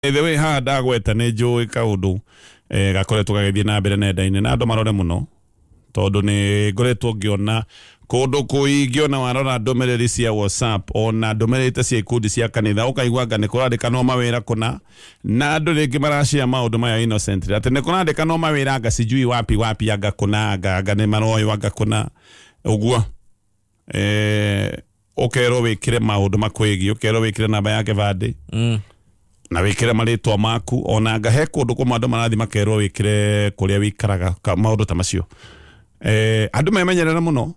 The way haha ndagweta nĩ njũĩ kaũndũ gakoretwo gagĩthiĩ na mbere nenda-inĩ na andũ marore mũno tondũ nĩ ngoretwo ngĩona kũndũ kũingĩ ona warora ndũmĩrĩri cia WhatsApp ona ndũmĩrĩri ta cia ikundi cia kanitha ũkaigua anga nĩ kũrandĩkanwo mawĩra kũna na andũ rĩngĩ marashare maũndũ maya innocently atĩ nĩ kũrandĩkanwo mawĩra anga sijui wapi wapi anga kũna anga anga nĩ maroywo anga kũna ũguo ũkerwo wĩkĩre maũndũ makwĩgiĩ ũkerwo wĩkĩre namba ya kĩbandĩ na wĩkĩre marĩtwa maku ona anga he kũndũ kũmwe andũ marathiĩ makerwo wĩkĩre kũrĩa wĩikaraga maũndũ ta macio. Andũ memenyerere mũno.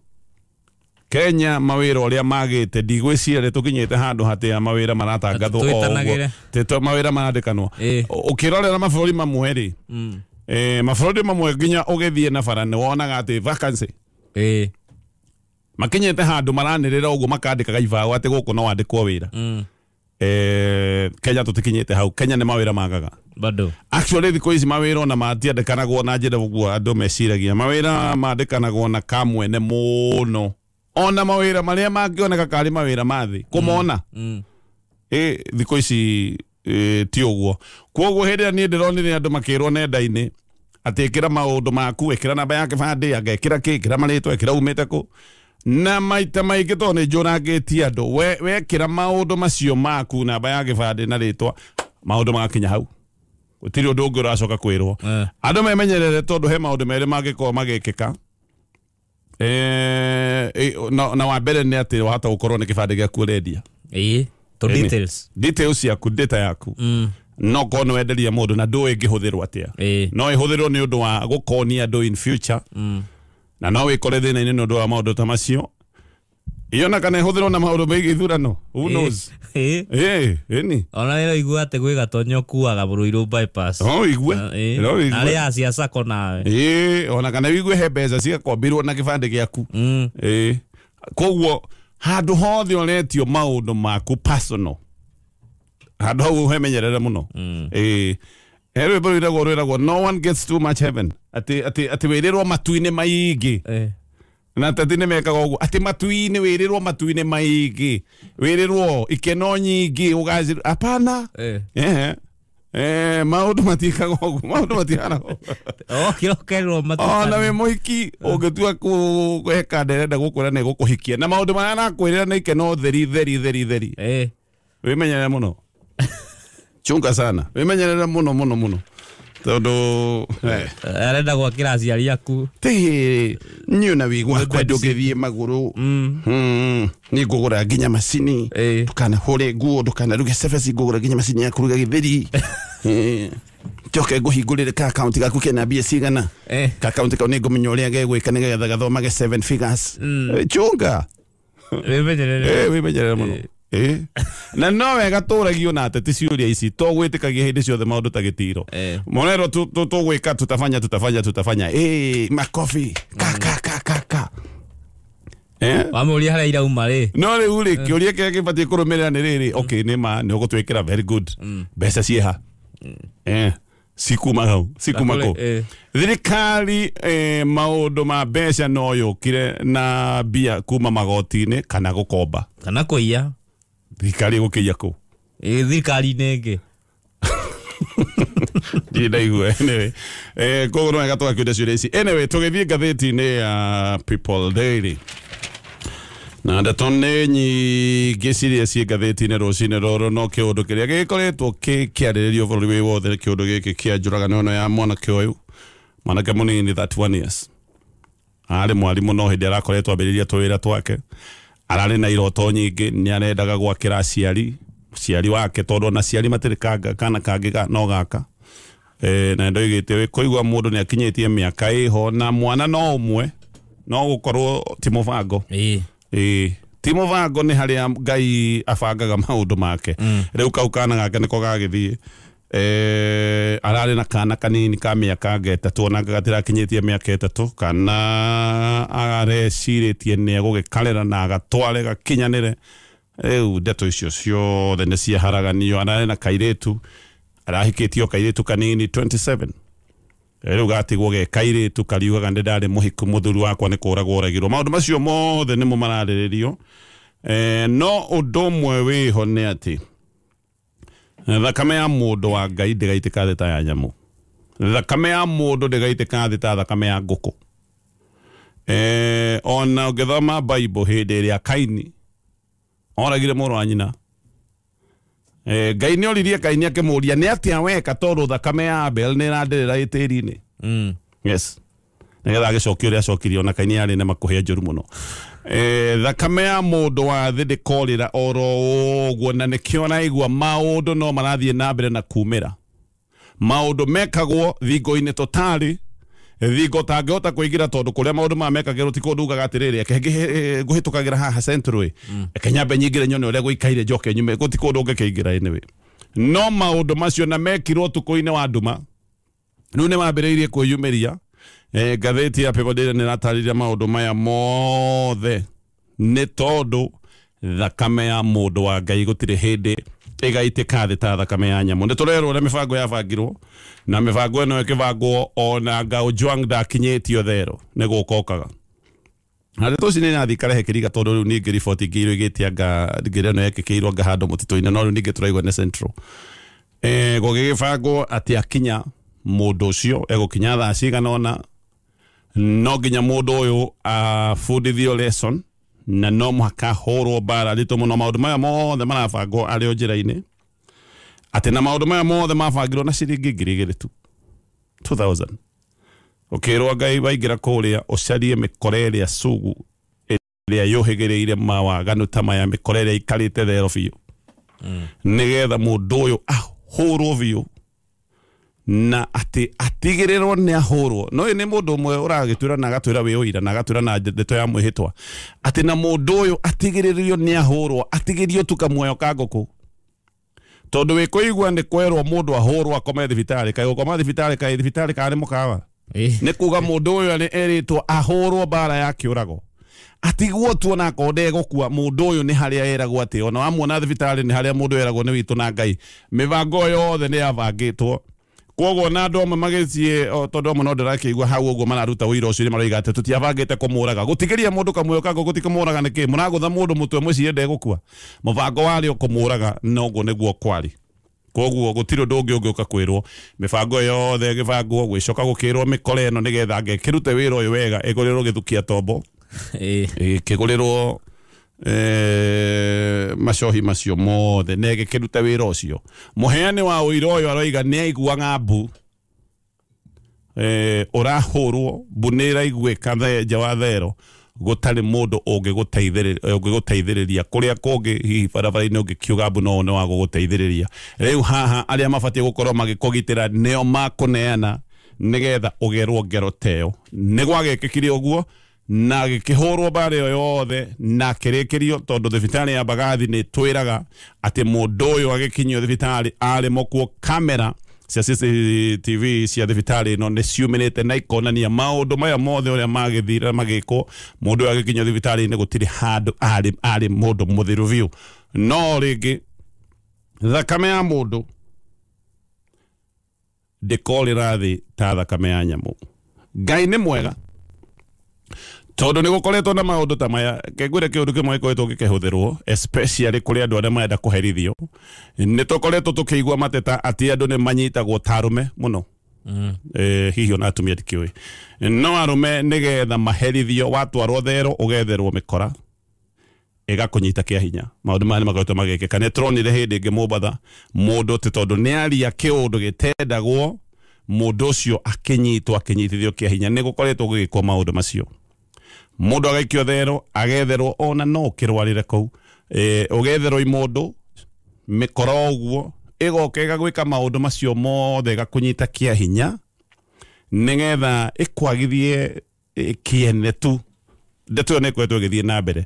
Kenya mawĩra ũrĩa magĩte ndigwĩciria nĩ tũkinyĩte handũ hatĩa mawĩra maratangathwo o ũguo tĩtwo mawĩra marandĩkanwo. Ũkĩrorera mabũrũri mamwe rĩ, mabũrũri mamwe nginya ũgĩthiĩ na bara nĩ wonaga atĩ vacancy makinyĩte handũ maranĩrĩra ũguo makandĩkaga ibaũ atĩ gũkũ no wandĩkwo wĩra. Kenya tũtikinyĩte hau. Kenya nĩ mawĩra magaga bado. Actually thikũ ici mawĩra ona matiandĩkanagwo na njĩra ũguo andũ meciragia. Mawĩra mandĩkanagwo na kamwene mũno. Ona mawĩra marĩa mangĩoneka karĩ mawĩra ma thĩ kũmona thikũ ici ti ũguo. Kwoguo hĩndĩ ĩrĩa niĩ ndĩronire andũ makĩrwo nenda-inĩ atĩ ĩkĩra maũndũ maku, ĩkĩra namba ya kĩbandĩ, anga ĩkĩra kĩ, ĩkĩra marĩtwa, ĩkĩra umĩte kũ. Na maita maingĩ tondũ nĩ njũrangĩtie andũ, wekĩra maũndũ macio maku, namba ya kĩbandĩ na rĩtwa, maũndũ magakinya hau. Gũtirĩ ũndũ ũngĩ ũracoka kwĩrwo. Andũ memenyerere tondũ he maũndũ merĩ mangĩkorwo magĩkĩka. Na wa mbere nĩ atĩ wahota gũkorwo nĩ kĩbandĩ gĩaku ũrendia. To details. Details ciaku, data yaku. No korwo nĩ wenderia mũndũ na ndũĩ ĩngĩhũthĩrwo atĩa. No ĩhũthĩrwo nĩ ũndũ wa gũkonia andũ in future. Na no wĩkore thĩna-inĩ nĩ ũndũ wa maũndũ ta macio. Iyo kana ĩhũthĩrwo na maũndũ megiĩ ithurano. Who knows? Ĩni. Ona nĩ ũraigua atĩ gwĩ gatonyo kuaga Ruiru bypass. No ũigue. No ũigue. Arĩa a cia sacco nawe. Ona kana ũigue he mbeca cigakombirwo na kĩbandĩ gĩaku. Koguo handũ hothe ũretio maũndũ maku personal, handũ hau ũhemenyerere mũno. He rwĩmbo rwĩragwo no one gets too much heaven. Atĩ wĩrĩrwo matu-inĩ maingĩ. Na ateti nĩ mekaga ũguo atĩ matu-inĩ wĩrĩrwo matu-inĩ maingĩ, wĩrĩrwo ikeno nyingĩ ũgacĩru. Hapana. Maũndũ matiĩkaga ũguo, maũndũ matihanaga ũguo. Kĩrokerwo matu-inĩ. Ona wĩ mũhiki ũngĩtua kũheka nderenda gũkwĩra nĩ gũkũhikia na maũndũ marĩa arakwĩrĩra nĩ ikeno theri theri theri theri. Wĩmenyerere mũno. Chunga sana. Wĩmenyerere mũno mũno mũno. Tondũ arenda gwakĩra aciari aku. Ti niĩ na wĩ gwakwa ndũngĩthiĩ magũrũ. Nĩ ngũgũra nginya macini. Ndũkanahũre nguo, ndũkanaruge cabaci, ngũgũra nginya macini ya kũruga gĩtheri. Njoke ngũhingũrĩre ka account gaku kena mbia cigana. Ka account kau nĩ ngũmenya ũrĩa gegwĩka nĩgetha gathomage 7 figures. Chunga. Wĩmenyerere. Wĩmenyerere mũno. Na no wega tũragio na ateti ciũria ici to gwĩtĩkagia hĩndĩ ciothe maũndũ ta gĩtiro. Monero tũgwĩka tutafanya tutafanya tutafanya. Makofi ka ka ka ka ka. Wamũria harĩa irauma rĩ. No rĩu rĩ kĩũria kĩrĩa kĩbatiĩ kũrũmĩrĩra nĩ rĩrĩ, okay nĩ ma nĩ ũgũtwĩkĩra very good. Mbeca ciĩha? Cikuma hau, cikuma kũ? Thirikari maũndũ ma mbeca no yũkire na mbia kuma magoti-inĩ kana gũkomba. Kana kũiya. Thirikari ĩgũkĩiya kũ? Thirikari-inĩ ĩngĩ. Ndirĩ ndaigua. Anyway, koguo no wega tũgakĩũria ciũria ici. Anyway, tũgĩthiĩ ngathĩti-inĩ ya People Daily. Na ndeto nĩ nyingĩ ciria ciĩ ngathĩti-inĩ rũcinĩ rũrũ, no kĩũndũ kĩrĩa gĩkoretwo kĩarĩrĩrio bũrũri wĩ wothe nĩ kĩũndũ gĩkĩ kĩa njũragano ĩno ya mwanake ũyũ, mwanake mũnini 31 years. Arĩ mwarimũ no hĩndĩ arakoretwo ambĩrĩria tũwĩra twake. Ararĩ na iroto nyingĩ, nĩ arendaga gwakĩra aciari, mũciari wake tondũ ona aciari matirĩ kana kangĩ no gaka. Na ndoigĩte kũigua mũndũ nĩ akinyĩtie mĩaka ĩho na mwana no ũmwe no gũkorwo ti mũbango. Ti mũbango nĩ harĩa Ngai abangaga maũndũ make. Rĩu kau kana gake nĩko gagĩthiĩ. Ararĩ na kana kanini ka mĩaka anga ĩtatũ, ona anga gatirakinyĩtie mĩaka ĩtatũ, kana arecirĩtie nĩ egũgĩkarera na agatware gakinyanĩre. Rĩu ndeto icio ciothe nĩ ciaharaganio. Ararĩ na kairĩtu, arahikĩtio kairĩtu kanini 27. Rĩu gatigwo ge kairĩtu kariugaga nĩ ndarĩ mũhiku, mũthuri wakwa nĩ kũragwo oragirwo. Maũndũ macio mothe nĩmo mararĩrĩrio. No ũndũ ũmwe wĩho nĩ atĩ Thakame ya mũndũ wa Ngai ndĩgaitĩka thĩ ta ya nyamũ. Thakame ya mũndũ ndĩgaitĩka thĩ ta thakame ya ngũkũ. Ona ũngĩthoma Bible hĩndĩ ĩrĩa Kaini oragire mũrũ wa nyina, Ngai nĩ oririe Kaini akĩmũria nĩ atĩa weka tondũ thakame ya Abel nĩ ĩranderera ĩtĩri-inĩ. Yes. Nĩgetha agĩcokia ũrĩa acokirie, ona Kaini yarĩ na makũhĩa njũru mũno. Thakame ya mũndũ wa thĩ ndĩkorĩra oro ũguo, na nĩkĩo naigua maũndũ no marathiĩ na mbere na kumĩra. Maũndũ mekagwo thingo-inĩ tũtarĩ thingo tangĩhota kũingĩra tondũ kũrĩa maũndũ maya mekagĩrwo ti kũndũ ugaga atĩrĩrĩ reke ngũhĩtũkagĩra haha Central reke nyambe nyingĩre nyone ũrĩa gũikaire njoke nyume, gũti kũndũ ũngĩkĩingĩra anyway. No maũndũ macio na mekirwo ũtukũ-inĩ wa nduma rĩu nĩ mambĩrĩirie kwĩyumĩria. Ngathĩti ya People Daily nĩ ĩratarĩria maũndũ maya mothe nĩ tondũ thakame ya mũndũ wa Ngai gũtirĩ hĩndĩ ĩgaitĩka thĩ ta thakame ya nyamũ. Nĩ tũrerwo ũrĩa mĩbango yabangirwo, na mĩbango ĩno ĩkĩbangwo ona Ojwang ndakinyĩtio thero nĩ gũkokaga. Na ndeto ici nĩ irathiĩ ikarehe kĩriga tondũ rĩu ningĩ riboti ingĩ iroigĩte anga ngĩrĩ ĩno yekĩkĩirwo anga handũ mũtitũ-inĩ, no rĩu ningĩ tũraigua nĩ Central. Gũgĩgĩbangwo atĩ akinya mũndũ ũcio egũkinya thaa cigana ũna, no nginya mũndũ ũyũ abundithio lesson na no mũhaka ahũrwo mbara nditũ mũno. Maũndũ maya mothe marabangwo arĩ o njĩra-inĩ, atĩ na maũndũ maya mothe mabangirwo na ciringi 2,000 tu, 2000. Ũkĩrwo Ngai waingĩra kũrĩa ũcarie mĩkora ĩrĩa sugu ĩrĩa yũhĩgĩrĩire mawaganu ta maya, mĩkora ĩrĩa ĩikarĩte thero biũ, nĩgetha mũndũ ũyũ ahũrwo biũ na atĩ atigĩrĩrwo nĩ ahũrwo. No ũyũ nĩ mũndũ ũmwe ũragĩtwĩra na agatwĩra wĩ ũira na agatwĩra na ndeto ya mwĩhĩtwa atĩ na mũndũ ũyũ atigĩrĩrio nĩ ahũrwo, atigĩrio tu kamuoyo ka ngũkũ, tondũ wĩ kũigua nĩ kwerwo mũndũ ahũrwo akome thibitarĩ, kaĩ gũkoma thibitarĩ, kaĩ thibitarĩ karĩ mũkawa, nĩ kuga mũndũ ũyũ nĩ erĩtwo ahũrwo mbara ya kĩũrago, atigwo tu ona akorwo ndegũkua. Mũndũ ũyũ nĩ harĩa eragwo atĩ ona wamuona thibitarĩ nĩ harĩa mũndũ eragwo nĩ witũ na Ngai. Mĩbango yothe nĩ yabangĩtwo. Koguo na andũ amwe magĩthiĩ, tondũ amwe no ndĩrakĩigua hau ũguo mararuta ũira ũcio nĩ maroiga atĩ tũtiabangĩte kũmũraga. Gũtigĩria mũndũ kamuoyo ka ngũkũ ti kũmũraga nĩkĩ? Mũragũtha mũndũ mũtwe mũciĩ ndegũkua. Mũbango warĩ o kũmũraga, na ũguo nĩguo kwarĩ. Koguo gũtirĩ ũndũ ũngĩ ũngĩũka kwĩrwo. Mĩbango yothe ĩgĩbangwo, gwĩcoka gũkĩrwo mĩkora ĩno nĩgetha ngĩkĩrute wĩra ũyũ wega, ĩgũrĩrwo gĩthukia tombo, ĩkĩgũrĩrwo macohi macio mothe na ĩgĩkĩruta wĩra ũcio. Mũheani wa ũira ũyũ aroiga nĩ aiguaga mbu ũrahũrwo, mbu nĩ ĩraiguĩka nja wa thero, gũtarĩ mũndũ ũngĩgũteithĩrĩria. Kũrĩa kũngĩ hihi barabara-inĩ ũngĩkiuga mbu no nĩ wa gũgũteithĩrĩria. Rĩu haha arĩa mabatiĩ gũkorwo magĩkũgitĩra nĩo makũneana nĩgetha ũgerwo ngero ta ĩyo. Nĩ gwagĩkĩkire ũguo na gĩkĩhũrwo mbara ĩyo yothe na kĩrĩkĩrio, tondũ thibitarĩ ya Mbagathi nĩ twĩraga atĩ mũndũ ũyũ agĩkinyio thibitarĩ arĩ mũkuo. Kamera cia CCTV cia thibitarĩ ĩno nĩ ciumĩrĩte na ikonania maũndũ maya mothe ũrĩa magĩthire magĩkwo. Mũndũ ũyũ agĩkinyio thibitarĩ-inĩ gũtirĩ handũ arĩ mũndũ mũthiru biũ. No rĩngĩ thakame ya mũndũ ndĩkorĩra thĩ ta thakame ya nyamũ. Ngai nĩ mwega tondũ nĩ gũkoretwo na maũndũ ta maya. Kengwĩre kĩũndũ kĩmwe gĩkoretwo gĩkĩhũthĩrwo especially kũrĩ andũ arĩa marenda kũherithio. Nĩ tũkoretwo tũkĩigua mateta atĩ andũ nĩ manyitagwo ta arũme mũno, hihi ona atumia ndikĩũĩ, no arũme nĩgetha maherithio watwarwo thero ũgetherwo mĩkora ĩgakũnyita kĩa hinya. Maũndũ maya nĩ makoretwo magĩkĩka. Nĩ tũronire hĩndĩ ĩngĩ Mombatha mũndũ atĩ tondũ nĩ aria kĩũndũ gĩtendagwo mũndũ ũcio akĩnyitwo akĩnyitithio kĩa hinya. Nĩ gũkoretwo gũgĩkwo maũndũ macio, mũndũ agaikio thero agetherwo ona no ũkĩrwarĩre kũu, ũgetherwo imũndũ mĩkora ũguo ĩgoka ĩgagwĩka maũndũ macio mothe ĩgakũnyita kĩa hinya nĩgetha ĩkwagithie kĩene tu. Ndeto ĩyo nĩ ĩkoretwo ĩgĩthiĩ na mbere.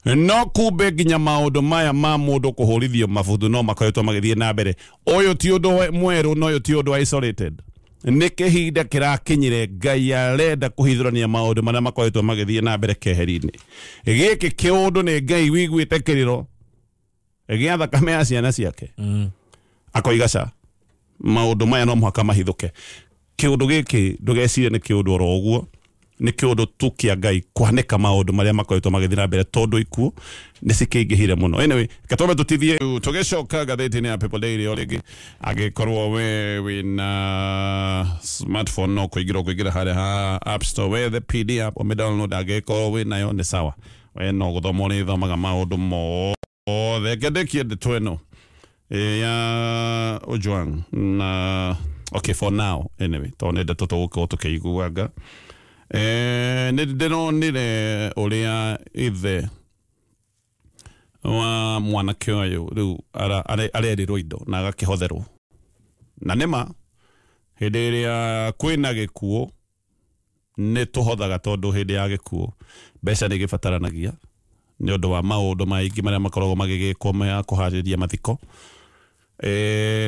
No kumbe nginya maũndũ maya ma mũndũ kũhũrithio mabuthu no makoretwo magĩthiĩ na mbere. Ũyũ ti ũndũ mwerũ na ũyũ ti ũndũ isolated. Nĩ kĩhinda kĩrakinyire Ngai arenda kũhithũrania maũndũ marĩa makoretwo magĩthiĩ na mbere keheri-inĩ. Gĩkĩ kĩũndũ nĩ Ngai wiguĩte kĩrĩro gĩa thakame ya ciana ciake, akoiga ca maũndũ maya no mũhaka mahithũke. Kĩũndũ gĩkĩ ndũgecirie nĩ kĩũndũ oro ũguo, Nĩ kĩũndũ tu kĩa Ngai kwanĩka maũndũ marĩa makoretwo magĩthiĩ na mbere tondũ ikuũ nĩ cikĩingĩhire mũno. Anyway, katwambe tũtithie tũgĩcoka ngathĩti-inĩ ya People Daily o rĩngĩ. Angĩkorwo we wĩna smartphone no kũingĩra ũkũingĩra harĩa ha App Store wethe PD app ũmĩ download. Angĩkorwo wĩnayo nĩ sawa, we no gũthoma ũrĩthomaga maũndũ mothe. Ngĩandĩkie ndeto ĩno ya Ojwang na okay for now anyway, tondũ nĩ ndeto tũgũkorwo tũkĩiguaga. Nĩ ndĩronire ũrĩa ithe wa mwanake ũyũ rĩu arerirwo indo na agakĩhotherwo, na nĩma hĩndĩ ĩrĩa kwĩna gĩkuũ nĩ tũhothaga, tondũ hĩndĩ ya gĩkuũ mbeca nĩ igĩbataranagia nĩ ũndũ wa maũndũ maingĩ marĩa makoragwo magĩgĩkwo ma kũharĩria mathiko.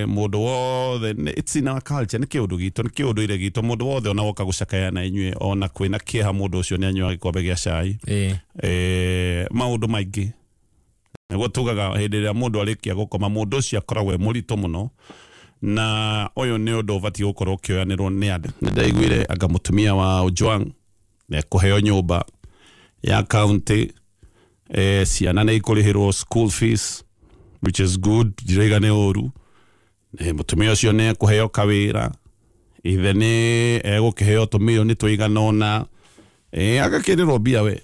Mũndũ wothe it's in our culture, nĩ kĩũndũ gitũ, nĩ kĩũndũire gitũ. Mũndũ wothe ona woka gũcakaya na inyuĩ, ona kwĩna kĩeha, mũndũ ũcio nĩ anyuaga gĩkombe gĩa cai. Maũndũ maingĩ nĩguo tugaga hĩndĩ ĩrĩa mũndũ arĩkia gũkoma, mũndũ ũcio akoragwo e mũritũ mũno, na ũyũ nĩ ũndũ ũbatiĩ gũkorwo ũkĩoyanĩrwo nĩ andũ. Nĩ ndaiguire anga mũtumia wa Ojwang nĩ ekũheo nyũmba ya county, ciana nĩ ikũrĩhĩrwo school fees, which is good, ndirauga nĩ ũru. Mũtumia ũcio nĩ ekũheo kawĩra, ithe nĩ egũkĩheo tũmirioni tũigana ũna, agakĩrĩrwo mbia we,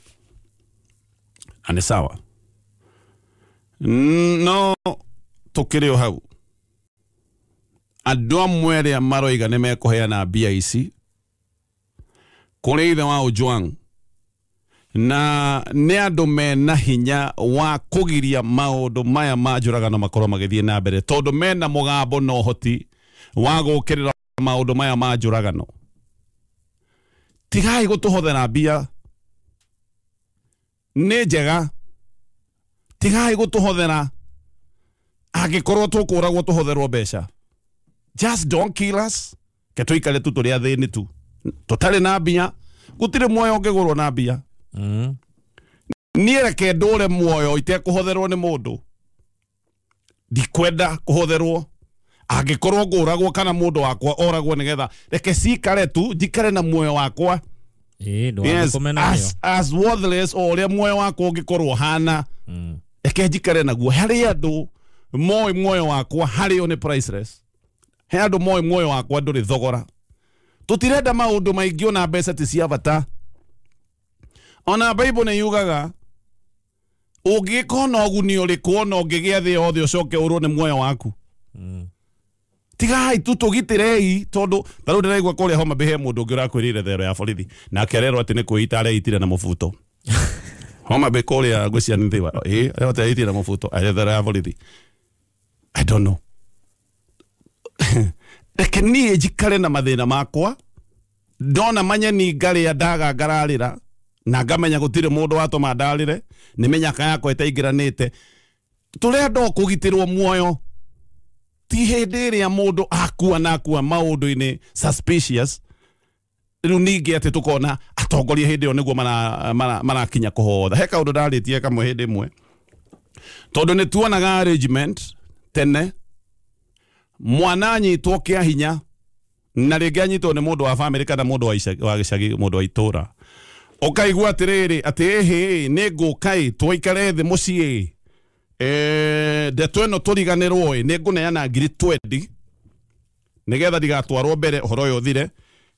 na nĩ sawa. No tũkĩrĩ o hau, andũ amwe arĩa maroiga nĩ mekũheana mbia ici kũrĩ ithe wa Ojwang na nĩ andũ mena hinya wa kũgiria maũndũ maya ma njũragano makorwo magĩthiĩ na mbere, tondũ mena mũgambo na ũhoti wa gũkĩrĩra maũndũ maya ma njũragano. Tigai gũtũhothera mbia, nĩ njega, tigai gũtũhothera. Angĩkorwo tũkũragwo tũhotherwo mbeca, just don't kill us, ke tũikare tu tũrĩ athĩni tu tũtarĩ na mbia. Gũtirĩ muoyo ũngĩgũrwo na mbia. Niĩ reke ndũre muoyo itekũhotherwo nĩ mũndũ, ndikwenda kũhotherwo. Angĩkorwo ngũragwo kana mũndũ wakwa oragwo nĩgetha reke cikare tu njikare na muoyo wakwa. Yes, as worthless o ũrĩa muoyo wakwa ũngĩkorwo hana, reke njikare naguo. Harĩ andũ moĩ muoyo wakwa harĩo nĩ priceless, he andũ moĩ muoyo wakwa ndũrĩ thogora. Tũtirenda maũndũ maingĩ, ona mbeca ti cia bata. Ona Bible nĩ yugaga ũngĩka ona ũguni ũrĩkũ, ona ũngĩgĩa thĩ yothe ũcoke ũrwo nĩ muoyo waku. Tigai tu tũgitĩrei, tondũ ta rĩu ndĩraigua kũrĩa Homa Bay he mũndũ ũngĩ ũrakwĩrĩire thero ya borithi nake arerwo atĩ nĩ kwĩita areitire na mũbuto. Homa Bay kũrĩa ngwĩciria nĩ thĩ wa arerwo atĩ areitire na mũbuto arĩ thero ya borithi. I don't know. Reke niĩ njikare na mathĩna makwa, ndona manyeni ngarĩa ndaga ngararĩra na ngamenya gũtirĩ mũndũ watũma ndarĩre, nĩ mĩnyaka yakwa ĩtaingĩranĩte. Tũrenda o kũgitĩrwo muoyo, ti hĩndĩ ĩrĩa mũndũ akua na akua maũndũ-inĩ suspicious. Rĩu ningĩ atĩ tũkona atongoria hĩndĩ ĩyo nĩguo marakinya kũhotha. He kaũndũ ndarĩtie kamwe hĩndĩ ĩmwe, tondũ nĩ tuonaga arrangement tene, mwana anyitwo kĩa hinya na rĩngĩ anyitwo nĩ mũndũ wa famĩlĩ kana mũndũ wa gĩcagi, mũndũ wa itũra, ũkaigua atĩrĩrĩ atĩ ĩhĩ nĩ ngũka ĩ twaikare thĩ mũciĩ, ndeto ĩno tũriganĩrwo ĩ, nĩ ngũneana 20,000 nĩgetha ndigatwarwo mbere ũhoro ũyũ ũthire.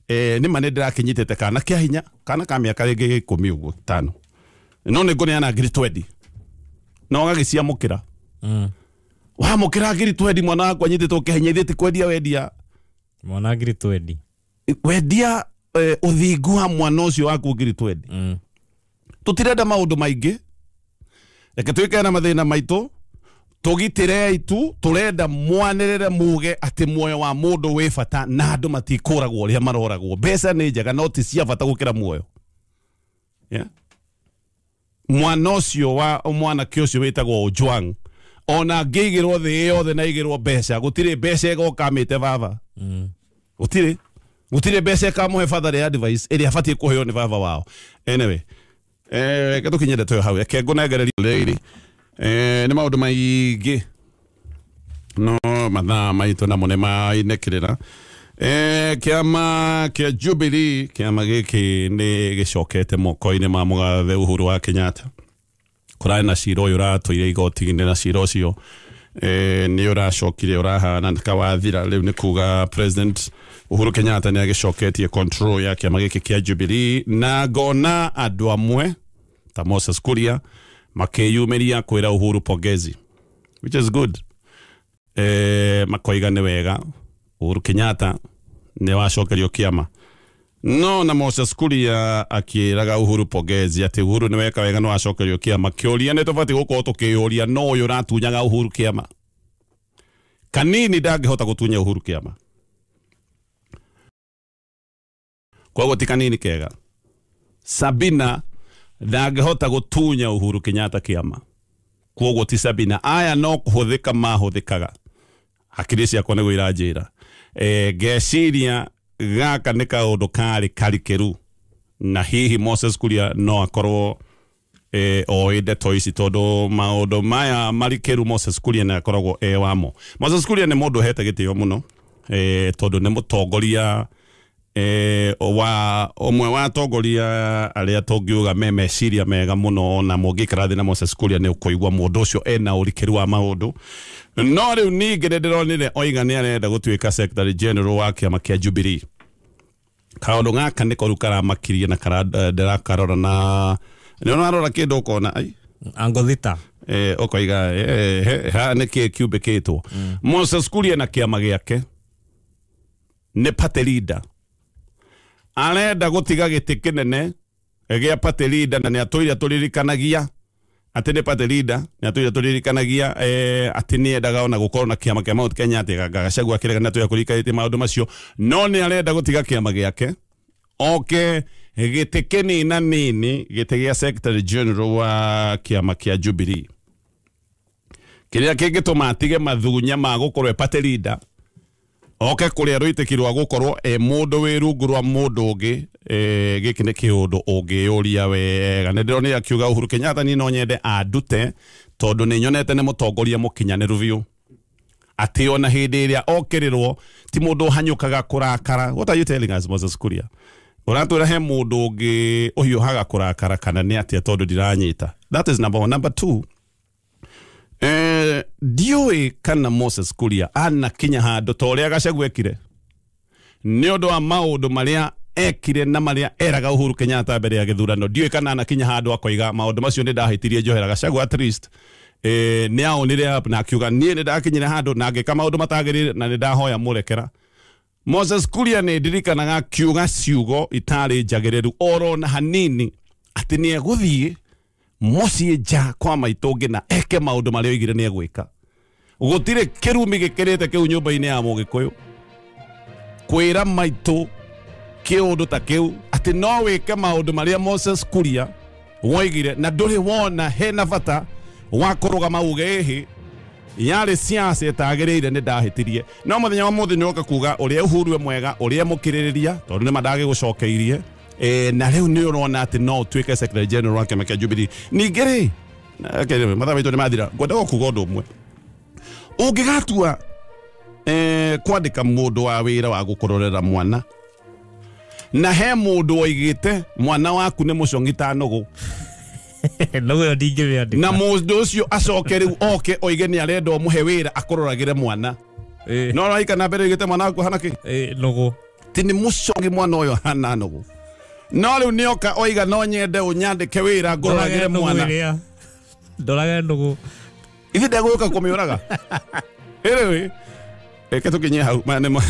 Nĩ ma nĩ ndĩrakĩnyitĩte kana kĩa hinya, kana ka mĩaka rĩngĩ 10 ũguo 5, no nĩ ngũneana 20,000 na ũgagĩciamũkĩra. Wamũkĩra 20,000 mwana wakwa anyitĩtwo kĩa hinya, ithuĩ ti kwendia wendia mwana 20,000, wendia ũthingu wa mwana ũcio waku 20,000. Tũtirenda maũndũ maingĩ, reke twĩkane na mathĩna maitũ, tũgitĩrei tu. Tũrenda mwanĩrĩre muge atĩ muoyo wa mũndũ wĩ bata na andũ matikũragwo ũrĩa maroragwo. Mbeca nĩ njega no ti cia bata gũkĩra muoyo. Yeah? Mwana ũcio wa mwanake ũcio wĩtagwo Ojwang, ona angĩigĩrwo thĩ yothe na aigĩrwo mbeca, gũtirĩ mbeca ĩgoka amĩte baba. Gũtirĩ mbeca ĩkamũhe father advice ĩrĩa abatiĩ kũheo nĩ baba wao. Anyway, reke tũkinye ndeto ĩyo hau, reke ngũnengererie rĩrĩ. Nĩ maũndũ maingĩ no mathaa maitũ namo nĩ mainĩkĩrĩra. Kĩama kĩa Jubilee, kĩama gĩkĩ nĩ gĩcokete moko-inĩ ma mũgathe Uhuru wa Kenyatta. Kũrarĩ na cira ũyũ ũratũire igoti-inĩ, na cira ũcio nĩ ũracokire ũrahana kawathira. Rĩu nĩ kuga President Uhuru Kenyatta nĩ agĩcoketie control ya kĩama gĩkĩ kĩa Jubilee, na ngona andũ amwe ta Moses Kuria makĩyumĩria kwĩra Uhuru pongezi, which is good. Makoiga nĩ wega Uhuru Kenyatta nĩ wacokerio kĩama, no na Moses Kuria akĩraga Uhuru pongezi atĩ Uhuru nĩ weka wega nĩ wacokerio kĩama. Kĩũria nĩ tũbatiĩ gũkorwo tũkĩyũria, no ũyũ ũratunyaga Uhuru kĩama kanini ndangĩhota gũtunya Uhuru kĩama, koguo ti kanini kega. Sabina ndangĩhota gũtunya Uhuru Kenyatta kĩama, koguo ti Sabina. Aya no kũhũthĩka mahũthĩkaga, hakiri ciakwa nĩguo iranjĩra. Ngeciria gaka nĩ kaũndũ karĩ karikĩru, na hihi Moses Kuria no akorwo oĩ ndeto ici, tondũ maũndũ maya marikĩru Moses Kuria nĩ akoragwo e wamo. Moses Kuria nĩ mũndũ ũhete gĩtĩo mũno, tondũ nĩ mũtongoria wa ũmwe wa atongoria arĩa tũngiuga me meciria mega mũno, na mũngĩikara thĩ na Moses Kuria nĩ ũkũigua mũndũ ũcio ena ũrikĩru wa maũndũ. No rĩu ningĩ nĩ ndĩronire oiga nĩ arenda gũtuĩka Secretary General wa kĩama kĩa Jubilee. Kaũndũ gaka nĩko rĩu karamakirie na ndĩrakarora na nĩ ũrarora kĩndũ ũkona ai Angothita ũkoiga ha nĩkĩ kiumbĩkĩtwo. Moses Kuria na kĩama gĩake nĩ party leader, arenda gũtiga gĩtĩ kĩnene gĩa party leader, na nĩ atũire tũririkanagia atĩ nĩ party leader, nĩ atũire tũririkanagia atĩ nĩ endaga ona gũkorwo na kĩama kĩa Mount Kenya, atĩ Gachagua akĩrega nĩ atũire kũririkanĩtie maũndũ macio, no nĩ arenda gũtiga kĩama gĩake oke gĩtĩ kĩnina nini, gĩtĩ gĩa Secretary General wa kĩama kĩa Jubilee, kĩrĩa kĩngĩtũma atige mathunya ma gũkorwo e party leader, oke kũrĩa rũitĩki rwa gũkorwo e mũndũ wĩ rungu rwa mũndũ ũngĩ. Gĩkĩ nĩ kĩũndũ ũngĩyũria wega. Nĩ ndĩronire akiuga Uhuru Kenyatta niĩ no nyende andute, tondũ nĩ nyonete nĩ mũtongoria mũkinyanĩru biũ, atĩ ona hĩndĩ ĩrĩa okĩrĩrwo ti mũndũ ũhanyũkaga kũrakara. What are you telling us, Moses Kuria? Ũratwĩra he mũndũ ũngĩ ũhiũhaga kũrakara kana nĩ atĩa? Tondũ ndiranyita. That is number one. Number two, ndiũĩ kana Moses Kuria anakinya handũ ta ũrĩa Gachagua ekire, nĩ ũndũ wa maũndũ marĩa ekire na marĩa eraga Uhuru Kenyatta mbere ya gĩthurano. Ndiũĩ kana anakinya handũ akoiga maũndũ macio nĩ ndahĩtirie njohera Gachagua, at least nĩ aonire up na akiuga niĩ nĩ ndakinyire handũ na ngĩka maũndũ matagĩrĩire na nĩ ndahoya mũrekera. Moses Kuria nĩ ndirikanaga akiuga ciugo itarĩ njagĩrĩru oro na hanini, atĩ nĩ egũthiĩ mũciĩ nja kwa maitũ ũngĩ na eke maũndũ marĩa oigire nĩ egwĩka. Gũtirĩ kĩrumi gĩkĩrĩte kĩu nyũmba-inĩ ya mũgĩkũyũ, kwĩra maitũ kĩũndũ ta kĩu atĩ no wĩke maũndũ marĩa Moses Kuria woigire, na ndũrĩ wona hena bata wa kũrũgama uge ĩhĩ yarĩ siasa ĩtagĩrĩire nĩ ndahĩtirie. No mũthenya wa mũthĩ nĩ oka kuga ũrĩa Uhuru e mwega, ũrĩa mũkĩrĩrĩria, tondũ nĩ mandagĩgũcokeirie, na rĩu nĩ ũrona atĩ no ũtuĩke Secretary General wa kĩama kĩa Jubilee. Ningĩ rĩ, mathaa maitũ nĩ mathira, ngwendaga kuga ũndũ ũmwe. Ũngĩgatua kwandĩka mũndũ wa wĩra wa gũkũrorera mwana, na he mũndũ oigĩte mwana waku nĩ mũcong'i ta nũgũ, Nũgũ ĩyo ndingĩmĩandĩka, na mũndũ ũcio acoke rĩu oke oige nĩ arenda ũmũhe wĩra akũroragĩre mwana, no ũraika na mbere oigĩte mwana waku ahana kĩ? Nũgũ. Ti nĩ mũcong'i mwana ũyũ ahana nũgũ, no rĩu nĩoka oiga no nyende ũnyandĩke wĩra ngũroragĩre mwana, ndorage nũgũ, ithe ndegũka kũmĩũraga. Anyway, reke tũkinyie hau. Maya nĩmo.